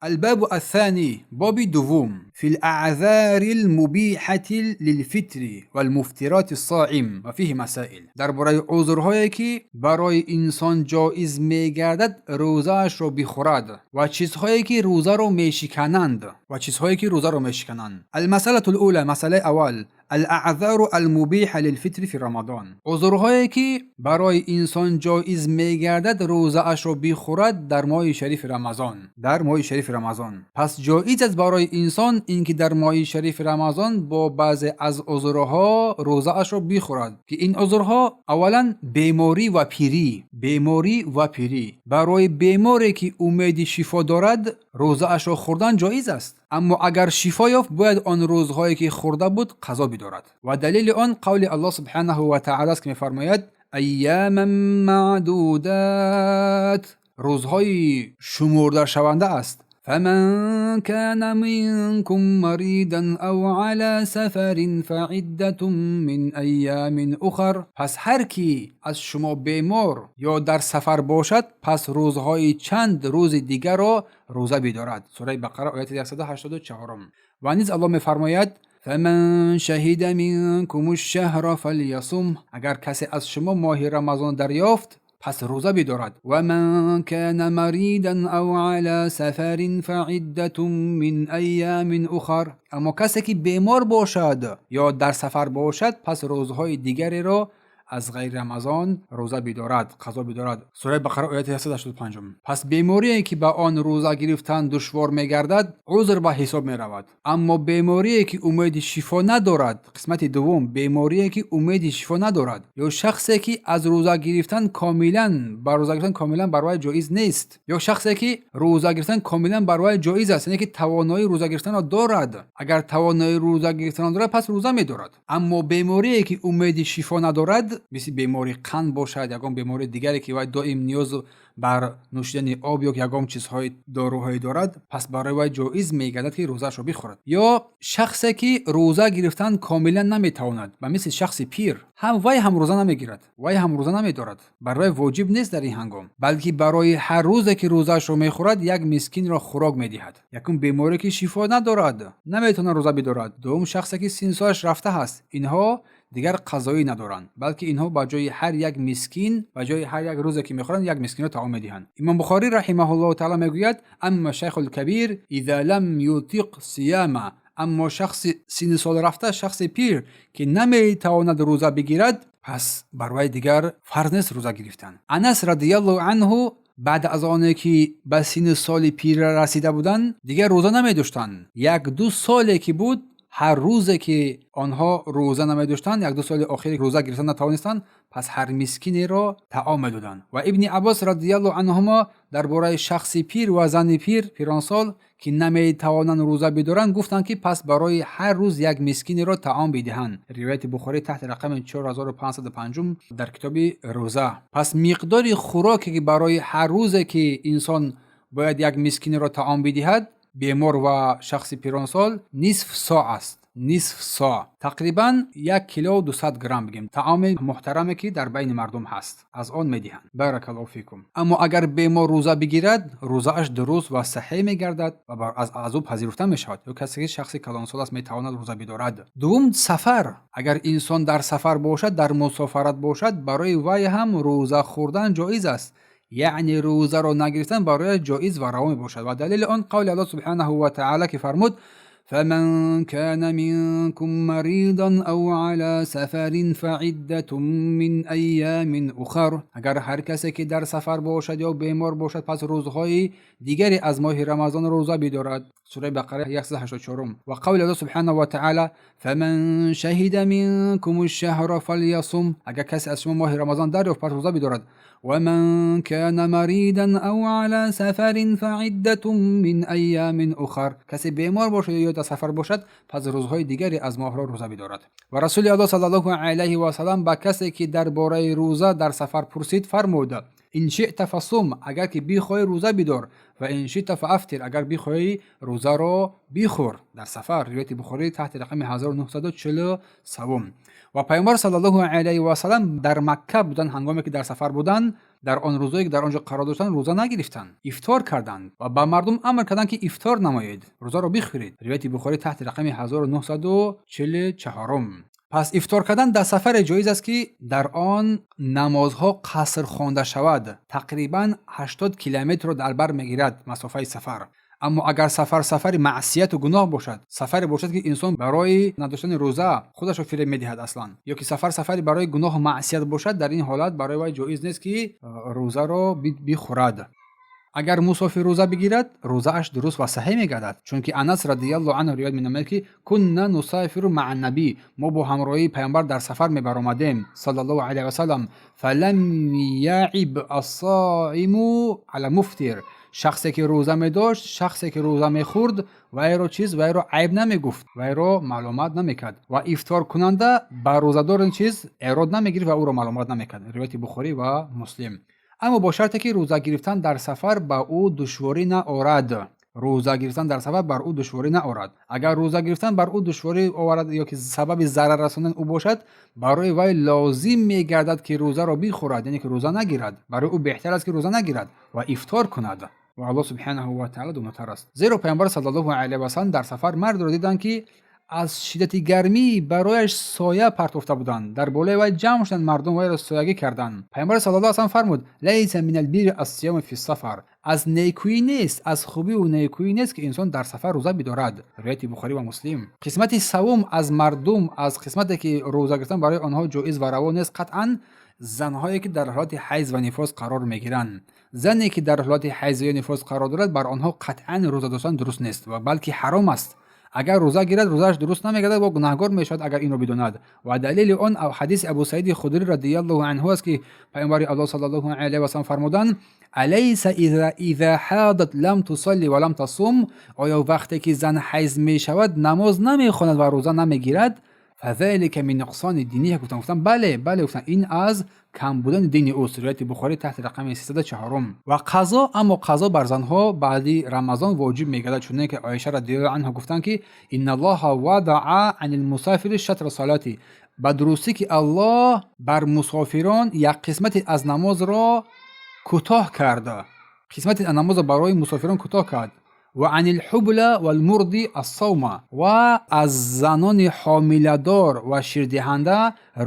الباب الثاني، باب دوم، في الأعذار المبيحة للفطر والمفطرات الصائم وفيه مسائل. درباره عذرهایی که برای انسان جایز میگردد روزه‌اش را بخورد و چیزهایی که روزه را میشکنند و چیزهایی که روزه را میشکنند. المسألة الأولى، مسئله اول، الاعذار المبیحة للفطر فی رمضان. عذرهایی که برای انسان جایز میگردد روزه‌اش را بخورد در ماه شریف رمضان. در ماه شریف رمضان. پس جایز است برای انسان اینکه در ماه شریف رمضان با بعضی از عذرها روزه‌اش را بخورد که این عذرها اولا بیماری و پیری. بیماری و پیری. برای بیماری که امید شفا دارد روزه‌اش را خوردن جایز است. اما اگر شفا یافت باید آن روزهایی که خورده بود قضا بدارد. و دلیل آن قول الله سبحانه و تعالی است که می‌فرماید ایاما معدودات، روزهای شمرده شونده است. فمن كان منكم مريضا او على سفر فعدة من ایام اخر. پس هر کی از شما بیمار یا در سفر باشد پس روزهای چند روز دیگر را روزه بدارد. سوره بقره آیت 184. و نیز الله می‌فرماید فمن شهد منكم الشهر فلیصم. اگر کسی از شما ماه رمضان دریافت پس روزه بدارد. و من كان مريضا او على سفر فعدة من ایام اخر. اما کسی که بیمار باشد یا در سفر باشد پس روزهای دیگری را از غیر رمضان روزه بدارد، قضا بدارد. سوره بقره آیت 185. پس بیماری که به آن روزه گرفتن دشوار میگردد عذر به حساب میرود. اما بیماری که امید شفا ندارد، قسمت دوم، بیماری که امید شفا ندارد یا شخصی که از روزه گرفتن کاملا بر روزه گرفتن کاملا بر وی جایز نیست یا شخصی که روزه گرفتن کاملا بر وی جایز است، یعنی که توانایی روزه گرفتن را دارد. اگر توانایی روزه گرفتن را دارد پس روزه میدارد. اما بیماری که امید شفا ندارد، مثل بیماری قند باشد، یگان بیماری دیگری که وی دائم نیاز بر نوشیدن آب یا یگان چیزهای داروهایی دارد، پس برای وی جایز میگردد که روزه‌اش را بخورد. یا شخصی که روزه گرفتن کاملا نمیتواند، و مثل شخص پیر، هم وی هم روزه نمیگیرد، وی هم روزه نمیدارد، برای واجب نیست در این هنگام، بلکه برای هر روزی که روزه‌اش را میخورد یک مسکین را خوراک میدهد. یکم بیماری که شفا ندارد، نمیتواند روزه بدارد. دوم شخصی که سن سالش رفته هست، اینها دیگر قضایی ندارند، بلکه اینها با جای هر یک مسکین، با جای هر یک روزی که میخورند یک مسکین را طعام میدهند. امام بخاری رحمه الله تعالی میگوید اما شیخ الکبیر اذا لم یطیق صیام. اما شخص سن سال رفته، شخص پیر که نمیتواند روزه بگیرد، پس بر وی دیگر فرض نیست روزه گرفتن. انس رضی الله عنه بعد از آنه که به سن سال پیر رسیده بودند دیگر روزه نمیداشتند. یک دو سالی که بود هر روزی که آنها روزه نمیداشتند، یک دو سال آخر روزه گرفتن نتوانستند، پس هر مسکینی را طعام میدادند. و ابن عباس رضی الله عنهما درباره شخص پیر و زن پیر، پیرانسال که نمیتوانند روزه بدارند گفتند که پس برای هر روز یک مسکینی را طعام بدهند. روایت بخاری تحت رقم 4505 در کتاب روزه. پس مقدار خوراکی که برای هر روزی که انسان باید یک مسکینی را طعام بدهد، بیمار و شخص پیرانسال، نصف صاع است. نصف صاع تقریبا 1 کیلو 200 گرم بگیم، طعام محترمه که در بین مردم هست از آن میدهند. بارک الله فیکم. اما اگر بیمار روزه بگیرد روزه اش درست و صحیح میگردد و از او پذیرفته میشود. یا کسی که شخص کلانسال است میتواند روزه بدارد. دوم سفر. اگر انسان در سفر باشد، در مسافرت باشد، برای وی هم روزه خوردن جایز است، یعنی روزه را نگرفتن برای جایز و روا باشد. و دلیل آن قول الله سبحانه و تعالی که فرمود فمن كان منكم مريضا او على سفر فعدة من ایام اخر. اگر هر کسی که در سفر باشد یا بیمار باشد پس روزهای دیگری از ماه رمضان روزه بدارد. سوره بقره 184. و قول الله سبحانه و تعالی فمن شهد منكم الشهر فليصم. اگر کسی از شما ماه رمضان دریافت پس روزه بدارد. ومن كان مريضا او على سفر فعدة من ایام اخر. کسی بیمار باشد یا در سفر باشد پس روزهای دیگری از ماه را روزه بدارد. و رسول الله صلی الله علیه و سلم به کسی که درباره روزه در سفر پرسید فرمود إن شئت فصم، агар ки бихоҳӣ, рӯза бидор, وإن شئت فأفطر، агар бихоҳӣ, рӯзаро бихӯр дар сафар. Ривояти Бухорӣ таҳти рақами 1943. Ва Пайғамбар саллаллоҳу алайҳи васалам дар Макка буданд, ҳангоме ки дар сафар буданд, дар он рӯзое ки дар он ҷо қарор доштанд, рӯза нагирифтанд, ифтор карданд ва ба мардум амр карданд, ки ифтор намоед, рӯзаро бихӯред. Ривояти Бухорӣ таҳти рақами 1944. Пас ифтор кардан дар сафаре ҷоиз аст, ки дар он намозҳо қаср хонда шавад, тақрибан 80 километрро дар бар мегирад масофаи сафар. Аммо агар сафар сафари маъсияту гуноҳ бошад, сафаре бошад, ки инсон барои надоштани рӯза худашро фиреб медиҳад аслан, ё ки сафар сафари барои гуноҳу маъсият бошад, дар ин ҳолат барои вай ҷоиз нест, ки рӯзаро бихӯрад. Агар мусофир рӯза бигирад, рӯзааш дуруст ва саҳеҳ мегардад, чунки Анас радиаллоҳу анҳу ривоят менамояд, ки كنا نسافر مع النبي، мо бо ҳамроҳии Пайғамбар дар сафар мебаромадем, саллаллоҳу алайҳи васалам. فلم يعب الصائم على المفطر، шахсе ки рӯза медошт, шахсе ки рӯза мехӯрд, вайро чиз, вайро айб намегуфт, вайро маломат намекард ва ифторкунанда ба рӯзадор ин чиз эрод намегирифт ва ӯро маломат намекард. Ривояти Бухорӣ ва Муслим. Аммо бо шарте ки рӯза гирифтан дар сафар ба ӯ душворӣ наорад. Рӯза гирифтан дар сафар бар ӯ душворӣ наорад. Агар рӯза гирифтан бар ӯ душворӣ оварад ё ки сабаби зарар расондан ӯ бошад, барои вай лозим мегардад, ки рӯзаро бихӯрад, яъне ки рӯза нагирад. Барои ӯ беҳтар аст, ки рӯза нагирад ва ифтор кунад, ва Аллоҳ субҳанаҳу ва таъала донотар аст. Зеро Пайғамбар саллаллоҳу алайҳи васалам дар сафар мардро диданд, ки аз шиддати гармӣ барояш соя партофта буданд. Дар болои вай ҷамъ шуданд мардум, вайро соягӣ карданд. Пайғамбар саллаллоҳу алайҳи васалам фармуд: ليس من البر الصيام في السفر، аз некӯӣ нест, аз хубиву некӯӣ нест, ки инсон дар сафар рӯза бидорад. Ривояти Бухорӣ ва Муслим. Қисмати савум аз мардум, аз қисмате ки рӯза гирифтан барои онҳо ҷоиз ва раво нест қатъан, занҳое ки дар ҳолати ҳайз ва нифос қарор мегиранд. Зане ки дар ҳолати ҳайз ё нифос қарор дорад, бар онҳо қатъан рӯза доштан дуруст нест ва балки ҳаром аст. Агар рӯза гирад, рӯзааш дуруст намегардад ва гунаҳгор мешавад, агар инро бидонад. Ва далели он ҳадиси Абу Саиди Худрӣ радиаллоҳу анҳу аст, ки Пайғамбари Аллоҳ саллаллоҳу алайҳи васалам фармуданд: أليس إذا حاضت لم تصل ولم تصم؟ Оё вақте ки зан ҳайз мешавад, намоз намехонад ва рӯза намегирад? فذلك من نقصان دينها. Гуфтанд: бале, бале. Гуфтанд, ин аз кам будани дини ӯст. Ривояти Бухорӣ таҳти рақами 304. Ва қазо, аммо қазо бар занҳо баъди Рамазон воҷиб мегардад, чуне ки Оиша радиаллоҳу анҳу гуфтанд, ки إن الله وضع عن المسافر شطر الصلاة، ба дурустӣ ки Аллоҳ бар мусофирон як қисмати аз намозро кӯтоҳ кард, қисмати аз намозро барои мусофирон кӯтоҳ кард. وعن الحبلى والمرضع الصوم، ва аз занони ҳомиладор ва ширдиҳанда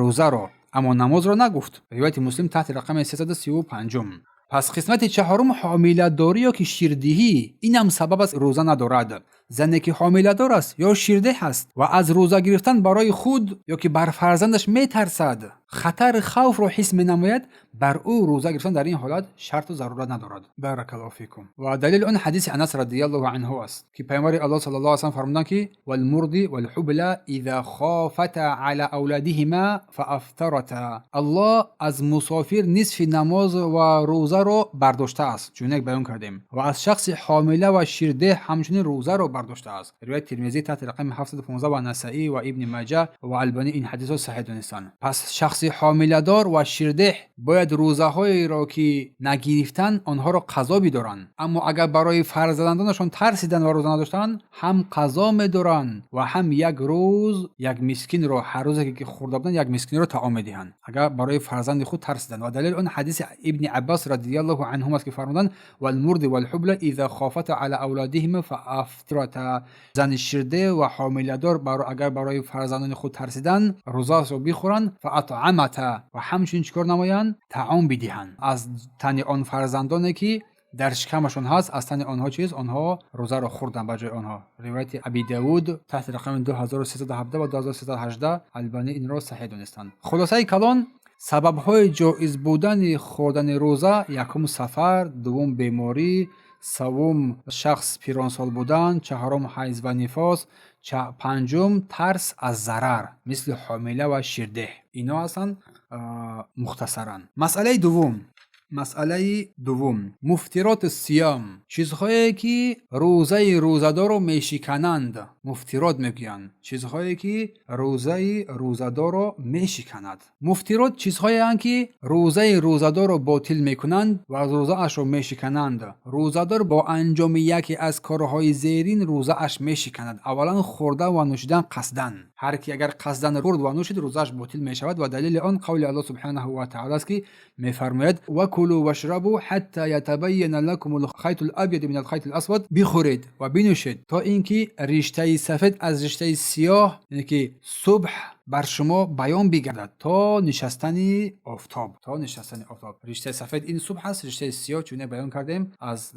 рӯзаро, аммо намозро нагуфт. Ривояти Муслим таҳти рақами 335. Пас қисмати чаҳорум, ҳомиладорӣ ё ки ширдиҳӣ, инам сабаб аст, рӯза надорад. Зане ки ҳомиладор аст ё ширдеҳ аст ва аз рӯза гирифтан барои худ ё ки бар фарзандаш метарсад, хатари хавфро ҳис менамояд, бар ӯ рӯза гирифтан дар ин ҳолат шарту зарурат надорад. بارك الله فيكم. Ва далели он ҳадиси Анас радиаллоҳу анҳу аст, ки Пайғамбари Аллоҳ саллаллоҳу алайҳи васаллам фармуданд, ки والمرضع والحبلى إذا خافتا على أولادهما فأفطرتا. Аллоҳ аз мусофир нисфи намоз ва рӯзаро бардоштааст, чунек баён кардем, ва аз шахси ҳомила ва ширдеҳ ҳамчунин рӯзаро бардоштааст. Ривояти Термизӣ таҳти рақами 715 ва Насаӣ ва Ибни Маҷа ва Албанӣ ин ҳадисро саҳеҳ донистанд. Пас шахси ҳомиладор ва ширдеҳ бояд рӯзаҳоеро, ки нагирифтанд, онҳоро қазо бидоранд. Аммо агар барои фарзандонашон тарсиданд ва рӯза надоштанд, ҳам қазо медоранд ва ҳам як рӯз як мискинро, ҳар рӯзе ки хӯрда буданд, як мискинро таом медиҳанд, агар барои фарзанди худ тарсиданд. Ва далели он ҳадиси Ибни Аббас радиаллоҳу анҳум аст, ки фармуданд: والمرضع والحبلى إذا خافتا على أولادهما فأفطرتا. Зани ширдеҳ ва ҳомиладор агар барои фарзандони худ тарсиданд, рӯзаашро бихӯранд, فأطعمتا، ва ҳамчунин чӣ кор намоянд? Таом бидиҳанд аз тани он фарзандоне, ки дар шикамашон ҳаст, аз тани онҳо чиз, онҳо рӯзаро хӯрданд ба ҷои онҳо. Ривояти Аби Давуд таҳти рақами 2317 ва 2318. Албанӣ инро саҳеҳ донистанд. Хулосаи калон, сабабҳои ҷоиз будани хӯрдани рӯза: якум сафар, дуввум беморӣ, севум шахс пиронсол будан, чаҳорум ҳайз ва нифос, панҷум тарс аз зарар, мисли ҳомила ва ширдеҳ. Ино ҳастанд мухтасаран. Масъалаи дуввум. Масъалаи дуввум: муфтироти сиям, чизҳое ки рӯзаи рӯзадорро мешикананд. Муфтирот мегӯянд чизҳое ки рӯзаи рӯзадорро мешиканад. Муфтирот чизҳоеанд, ки рӯзаи рӯзадорро ботил мекунанд ва рӯзаашро мешикананд. Рӯзадор бо анҷоми яке аз корҳои зерин рӯзааш мешиканад. Аввалан, хӯрдан ва нӯшидан қасдан. Ҳар ки агар қасдан хӯрд ва нӯшид, рӯзааш ботил мешавад ва далели он қавли Аллоҳ субҳанаҳу ва таъоло аст, ки мефармояд: وكلوا واشربوا حتى يتبين لكم الخيط الأبيض من الخيط الأسود. Бихӯред ва бинӯшед, то ин ки риштаи сафед аз риштаи сиёҳ, яъне ки субҳ, бар шумо баён бигардад, то нишастани офтоб. То нишастани офтоб. Риштаи сафед ин субҳ аст, риштаи сиёҳ, чуне баён кардем аз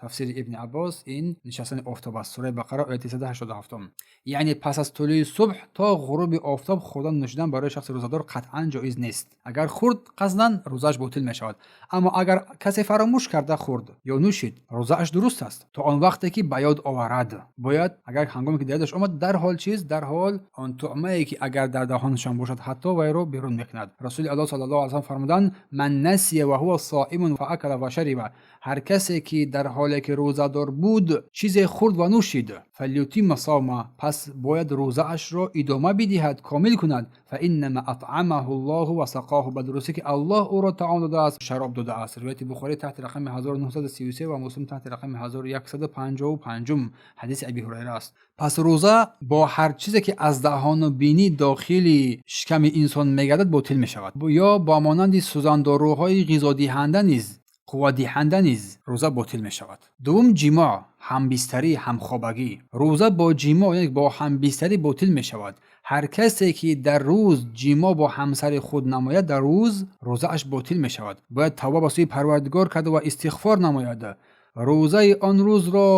тафсири Ибни Аббос, ин нишастани офтоб аст. Сураи Бақара, ояти 187. Яъне пас аз тулӯи субҳ то ғуруби офтоб хӯрдан, нӯшидан барои шахси рӯзадор қатъан ҷоиз нест. Агар хӯрд қасдан, рӯзааш ботил мешавад. Аммо агар касе фаромӯш карда хӯрд ё нӯшид, рӯзааш дуруст аст то он вақте ки ба ёд оварад. Бояд агар ҳангоме ки дар ёдаш омад, дарҳол чиз, дарҳол он туъмае ки агар дар даҳонашон бошад, ҳатто вайро берун мекунад. Расули Аллоҳ саллаллоҳу алайҳи васаллам фармуданд: من نسي وهو صائم فأكل وشرب. Ҳар касе ки дар ҳоле ки рӯзадор буд, чизе хӯрд ва нӯшид, فليتم صومه, пас бояд рӯзаашро идома бидиҳад, комил кунад. فإنما أطعمه الله وسقاه. Ба дурустӣ ки Аллоҳ ӯро таом додааст, шароб додааст. Ривояти Бухорӣ таҳти рақами 1933 ва Муслим таҳти рақами 1155, ҳадиси Аби Ҳурайра аст. Пас рӯза бо ҳар чизе ки аз даҳону бинӣ дохили шиками инсон мегардад, ботил мешавад. Ё бо монанди сӯзандоруҳои ғизодиҳанда низ, қувватдиҳанда низ рӯза ботил мешавад. Дуввум, ҷимоъ, ҳамбистарӣ, ҳамхобагӣ. Рӯза бо ҷимоъ, яъне бо ҳамбистарӣ ботил мешавад. Ҳар касе ки дар рӯз ҷимоъ бо ҳамсари худ намояд, дар рӯз рӯзааш ботил мешавад. Бояд тавба ба сӯи Парвардигор карда ва истиғфор намояд. Рӯзаи он рӯзро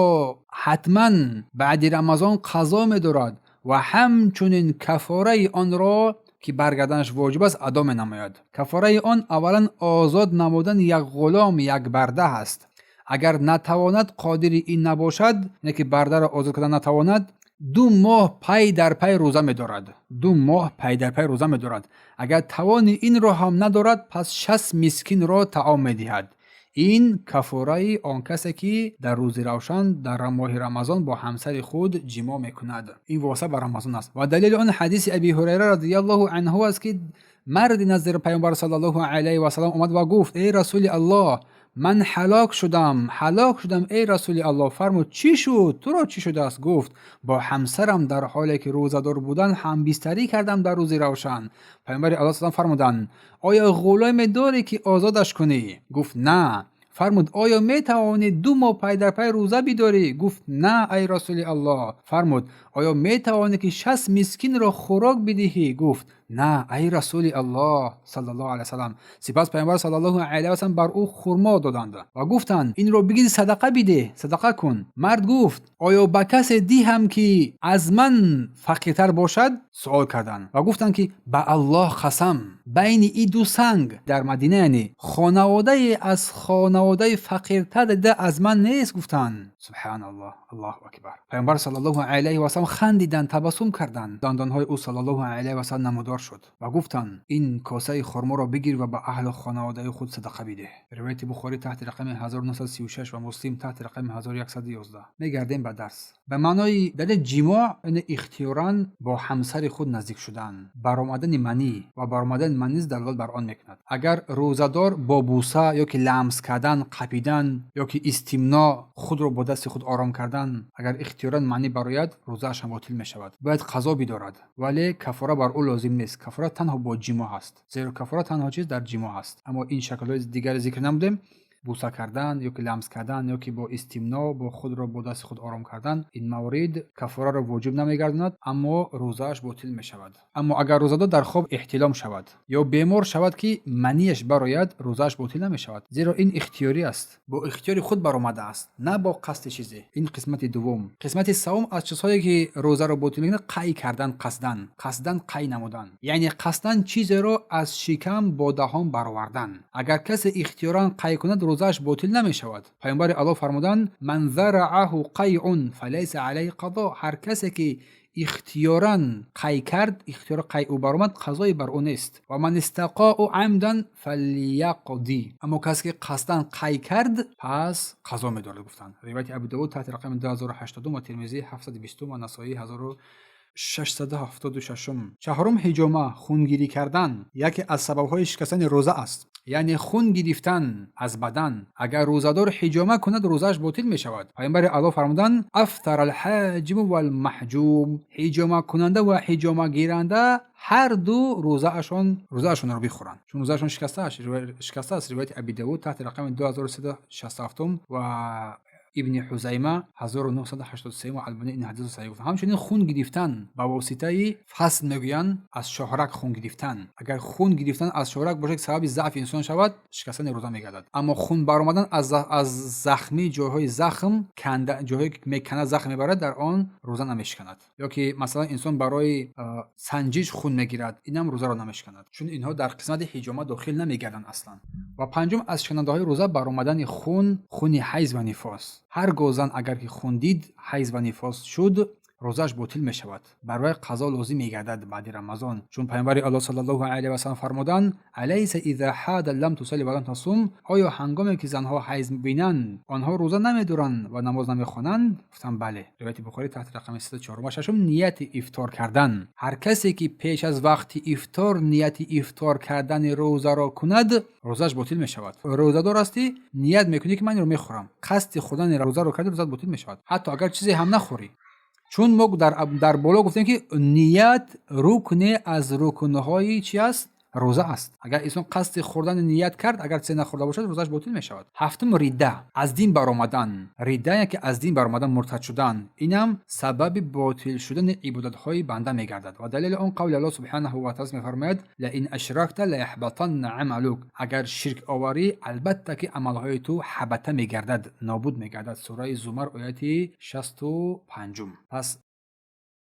ҳатман баъди Рамазон қазо медорад ва ҳамчунин кафораи онро, ки баргарданаш воҷиб аст, адо менамояд. Кафораи он аввалан озод намудани як ғулом, як барда ҳаст. Агар натавонад, қодири ин набошад, яъне ки бардаро озод кардан натавонад, 2 моҳ пай дар пай рӯза медорад. 2 моҳ пай дар пай рӯза медорад. Агар тавони инро ҳам надорад, пас 60 мискинро таом медиҳад. Ин кафораи он касе ки дар рӯзи равшан дар моҳи Рамазон бо ҳамсари худ ҷимоъ мекунад. Ин вобаста ба Рамазон аст ва далели он ҳадиси Аби Ҳурайра радиаллоҳу анҳу аст, ки марди назди Пайғамбар саллаллоҳу алайҳи васаллам омад ва гуфт: «Эй Расули Аллоҳ, ман ҳалок шудам, ҳалок шудам, эй Расули Аллоҳ!» Фармуд: «Чӣ шуд? Туро чӣ шудааст?» Гуфт: «Бо ҳамсарам дар ҳоле ки рӯзадор будан ҳамбистарӣ кардам дар рӯзи равшан». Пайғамбари Аллоҳ салам фармуданд: «Оё ғуломе дорӣ, ки озодаш кунӣ?» Гуфт: «На». Фармуд: «Оё метавонӣ 2 моҳ пай дар пай рӯза бидорӣ?» Гуфт: «На, ай Расули Аллоҳ». Фармуд: «Оё метавонӣ, ки 60 мискинро хӯрок бидиҳӣ?» Гуфт: «На, ай Расули Аллоҳ саллаллоҳу алайҳи васаллам». Сипас Пайғамбар саллаллоҳу алайҳи васаллам бар ӯ хурмо доданд ва гуфтанд: «Инро бигир, садақа бидеҳ, садақа кун». Мард гуфт: «Оё ба касе диҳам, ки аз ман фақиртар бошад?» Суол карданд ва гуфтанд, ки ба Аллоҳ қасам, байни и ду санг дар Мадина, яъне хонаводае аз хонаводаи фақиртар дида аз ман нест, гуфтанд. Субҳаналлоҳ, Аллоҳу акбар! Пайғамбар саллаллоҳу алайҳи васаллам хандиданд, табассум карданд, дандонҳои ӯ саллаллоҳу алайҳи васаллам намудор шуд ва гуфтанд: «Ин косаи хурморо бигир ва ба аҳлу хонаводаи худ садақа бидеҳ». Ривояти Бухорӣ таҳти рақами 1936 ва Муслим таҳти рақами 1111. Мегардем ба дарс. Ба маънои далел, ҷимоъ яъне ихтиёран бо ҳамсари худ наздик шудан, баромадани манӣ ва баромадани манӣ низ далолат бар он мекунад. Агар рӯзадор бо буса ё ки ламс кардан, қапидан ё ки истимно, худро бо дасти худ ором кардан, агар ихтиёран манӣ барояд, рӯзааш ҳам ботил мешавад. Бояд қазо бидорад, вале кафора бар ӯ лозим нест. Кафора танҳо бо ҷимоъ ҳаст, зеро кафора танҳо чиз дар ҷимоъ ҳаст. Аммо ин шаклҳои дигаре зикр намудем, буса кардан ё ки ламс кардан ё ки бо истимно, бо худро бо дасти худ ором кардан, ин маврид кафораро воҷиб намегардонад, аммо рӯзааш ботил мешавад. Аммо агар рӯзадор дар хоб эҳтилом шавад ё бемор шавад, ки манияш барояд, рӯзааш ботил намешавад, зеро ин ихтиёрӣ аст, бо ихтиёри худ баромадааст, на бо қасди чизе. Ин қисмати дуввум. Қисмати севум, аз чизҳое ки рӯзаро ботил мекунад, қай кардан қасдан, қасдан қай намудан, яъне қасдан чизеро аз шикам бо даҳон баровардан. Агар касе ихтиёран қай кунад, рӯзааш ботил намешавад. Пайғамбари Аллоҳ фармуданд: من ذرعه قيء فليس عليه قضاء. Ҳар касе ки ихтиёран қай кард, ихтиёра қай ӯ баромад, қазое бар ӯ нест. ومن استقاء عمدا فليقض. Аммо касе ки қасдан қай кард, пас қазо медорад, гуфтанд. Ривояти Абу Давуд таҳти рақами 2080 ва Термизӣ 720 ва Насоӣ 1676. Чаҳорум, ҳиҷома, хунгирӣ кардан, яке аз сабабҳои шикастани рӯза аст, яъне хун гирифтан аз бадан. Агар рӯзадор ҳиҷома кунад, рӯзааш ботил мешавад. Пайғамбари Аллоҳ фармуданд: أفطر الحاجم والمحجوم. Ҳиҷомакунанда ва ҳиҷомагиранда ҳар ду рӯзаашонро бихӯранд, чун рӯзаашон шикаста аст. Ривояти Аби Давуд таҳти рақами 2367 ва Ибни Ҳузайма 1983 ва Албани ин ҳадисро саҳиҳ гуфтанд. Ҳамчунин хун гирифтан ба воситаи фасл, мегӯянд, аз шоҳрак хун гирифтан. Агар хун гирифтан аз шоҳрак бошад, ки сабаби заъфи инсон шавад, шикастани рӯза мегардад. Аммо хун баромадан аз захмӣ, ҷойҳои захм канда, ҷойҳое ки меканад, захм мебарад, дар он рӯза намешиканад. Ё ки масалан инсон барои санҷиш хун мегирад, инам рӯзаро намешиканад, чун инҳо дар қисмати ҳиҷома дохил намегарданд аслан. Ва панҷум, аз шиканандаҳои рӯза баромадани хун, хуни ҳайз ва нифос. Ҳар гоҳ зан агар ки хун дид, ҳайз ва нифос шуд, рӯзааш ботил мешавад, бар вай қазо лозим мегардад баъди Рамазон. Чун Пайғамбари Аллоҳ صلى الله عليه وسلم фармуданд: أليس إذا حاضت لم تصل ولم تصم. Оё ҳангоме ки занҳо ҳайз бинанд, онҳо рӯза намедоранд ва намоз намехонанд? Гуфтанд: бале. Ривояти Бухорӣ таҳти рақами 34. Ва шашум, нияти ифтор кардан. Ҳар касе ки пеш аз вақти ифтор нияти ифтор кардани рӯзаро кунад, рӯзааш ботил мешавад. Рӯзадор ҳастӣ, ният мекунӣ, ки ман инро мехӯрам, қасди хӯрдани рӯзаро кардӣ, рӯзат ботил мешавад, ҳатто агар чизе ҳам нахӯрӣ. Чун мо дар боло гуфтем, ки ният рукне аз рукнҳои чи аст? Рӯза аст. Агар инсон қасди хӯрдани ният кард, агар чизе нахӯрда бошад, рӯзааш ботил мешавад. Ҳафтум, ридда, аз дин баромадан. Ридда яке аз дин баромадан, муртад шудан, инам сабаби ботил шудани ибодатҳои банда мегардад. Ва далели он қавли Аллоҳ سبحانه وتعالى мефармояд: لئن أشركت ليحبطن عملك. Агар ширк оварӣ, албатта ки амалҳои ту حبط мегардад, нобуд мегардад. Сураи Зумар, ояти 65-ум. Пас